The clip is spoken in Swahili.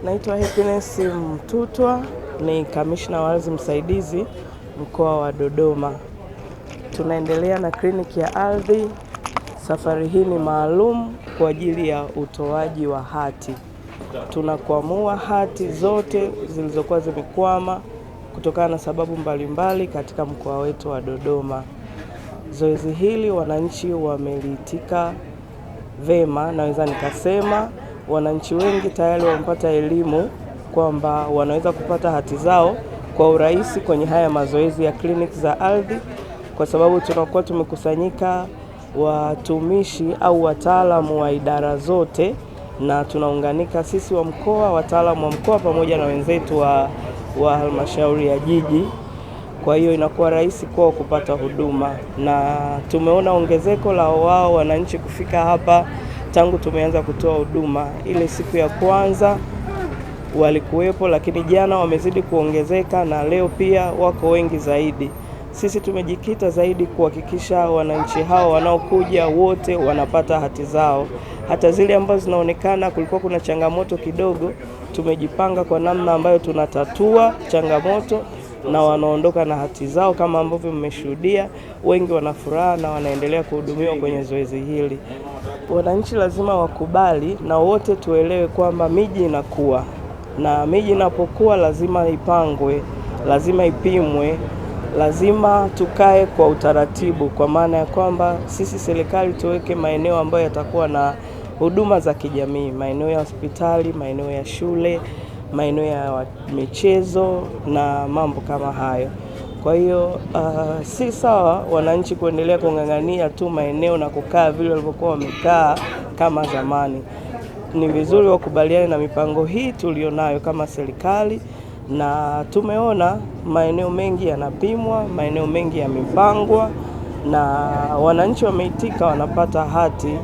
Naitwa Happiness Mtutwa, ni kamishna wa ardhi msaidizi mkoa wa Dodoma. Tunaendelea na kliniki ya ardhi. Safari hii ni maalum kwa ajili ya utoaji wa hati. Tunakwamua hati zote zilizokuwa zimekwama kutokana na sababu mbalimbali katika mkoa wetu wa Dodoma. Zoezi hili wananchi wameliitika vema, naweza nikasema wananchi wengi tayari wamepata elimu kwamba wanaweza kupata hati zao kwa urahisi kwenye haya mazoezi ya kliniki za ardhi, kwa sababu tunakuwa tumekusanyika watumishi au wataalamu wa idara zote na tunaunganika sisi wa mkoa, wataalamu wa mkoa pamoja na wenzetu wa halmashauri ya jiji. Kwa hiyo inakuwa rahisi kwao kupata huduma, na tumeona ongezeko la wao wananchi kufika hapa tangu tumeanza kutoa huduma. Ile siku ya kwanza walikuwepo, lakini jana wamezidi kuongezeka na leo pia wako wengi zaidi. Sisi tumejikita zaidi kuhakikisha wananchi hao wanaokuja wote wanapata hati zao, hata zile ambazo zinaonekana kulikuwa kuna changamoto kidogo, tumejipanga kwa namna ambayo tunatatua changamoto na wanaondoka na hati zao kama ambavyo mmeshuhudia. Wengi wana furaha na wanaendelea kuhudumiwa kwenye zoezi hili. Wananchi lazima wakubali na wote tuelewe kwamba miji inakuwa, na miji inapokuwa lazima ipangwe, lazima ipimwe, lazima tukae kwa utaratibu, kwa maana ya kwamba sisi serikali tuweke maeneo ambayo yatakuwa na huduma za kijamii, maeneo ya hospitali, maeneo ya shule, maeneo ya michezo na mambo kama hayo. Kwa hiyo si sawa wananchi kuendelea kung'ang'ania tu maeneo na kukaa vile walivyokuwa wamekaa kama zamani. Ni vizuri wakubaliane na mipango hii tulionayo kama serikali, na tumeona maeneo mengi yanapimwa, maeneo mengi yamepangwa na wananchi wameitika, wanapata hati.